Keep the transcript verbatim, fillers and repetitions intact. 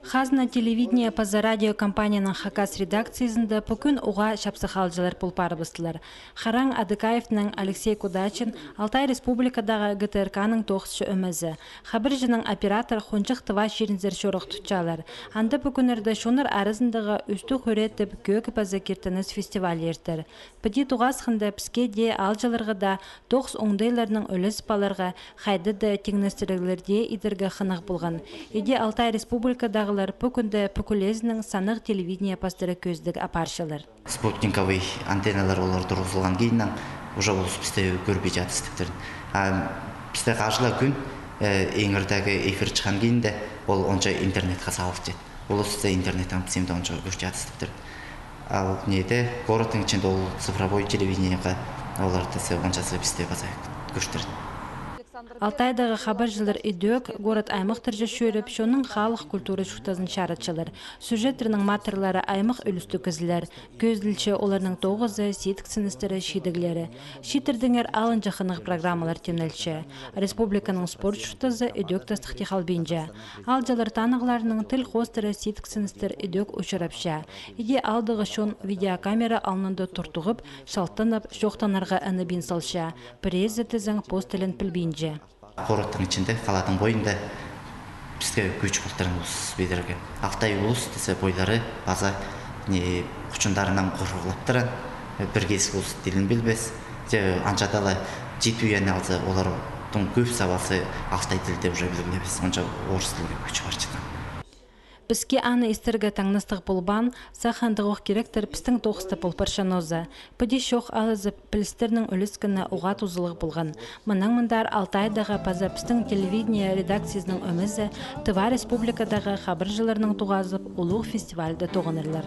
Хазна телевидение паза радиокомпанияның хакас редакциязында пу кӱн уғаа чапсых аалҷылар пол парыбыстылар. Хараң Адыкаевтің Алексей Кудачин Алтай Республикадағы ГТРК-ның тоғысчы ӧмезі. Хабарҷының оператор хонҷых тыва чирінзер чорых тутчалар. Анда пу кӱннерде чоннар аразындағы «Ӱстӱ хӧреттіп, кӧӧк паза киртініс» фестиваль иртер. Піди тоғасханда піске дее, аалҷыларға даа тоғыс оңдайларнаң ӱлесіп аларға, хайда даа тиңнестірлерге идерге хынығ полған. Иди Алтай Республикадағылар пу кӱнде пӱкӱлезінең санағ телевидение пастыра кӧзідіг апарчалар. Спутниковый антенналар олар турғызылған кииннең, уже улус пісті кӧрбинче тастыптыр. А пісте хажыла кӱн, э, иңірдегі эфир чыххан киинде, ол онча интернетке салылча. Улус интернеттең пісті онча кӧрче тастыптыр. Ал неде, городтың ічінде ол цифровой телевидениеге олар тізе ончазы пісте паза кӧрчеткен. Алтайдағы хабарҷылар ідӧк город-аймахтарҷа чӧріп, чонның халых культура чуртазын чаратчалар. Сюжеттернің матырлары аймах ӱлӱстіг кізілер. Кӧзіділче оларның тоғызы, сидіксіністері, чидіглері. Чииттердеңер алынҷа хынығ программалар тимнелче. Республиканың спорт чуртазы ідӧк тастыхти халбинча. Аалҷылар танығларының тіл хоостыра, сидіксіністер ідӧк учурапча. Иди аалдағы чон видеокамера алнында туртығып, чалтанып, чоохтанарға ыныбин салча. Пірезі тізең пос тілін пілбинче. Городтың ічінде, халадың пойында піске кӱч полтырған улус пидерге. Алтай улус тізе, бойлары паза, не, хучундарынаң хорғылаптырған, пір кізі улус тілін пілбес. Че анҷада ла чиит уян алза, олардың кӧп сабазы алтай тілде уже пілбес, онча орыс тілге кӱч парчатхан. Піске аны истерге таңнастығ полбаан, сах андағох киректер пістің тоғыста пол парчаң нооза. Піди чоох алызып, пілістернің ӱлескені уғаа тузалығ полған. Мынаң мындар Алтайдағы паза пістің телевидение редакциязының ӧмезі Тыва Республикадағы хабарҷыларнаң тоғазып, улуғ фестивальда тоғынарлар.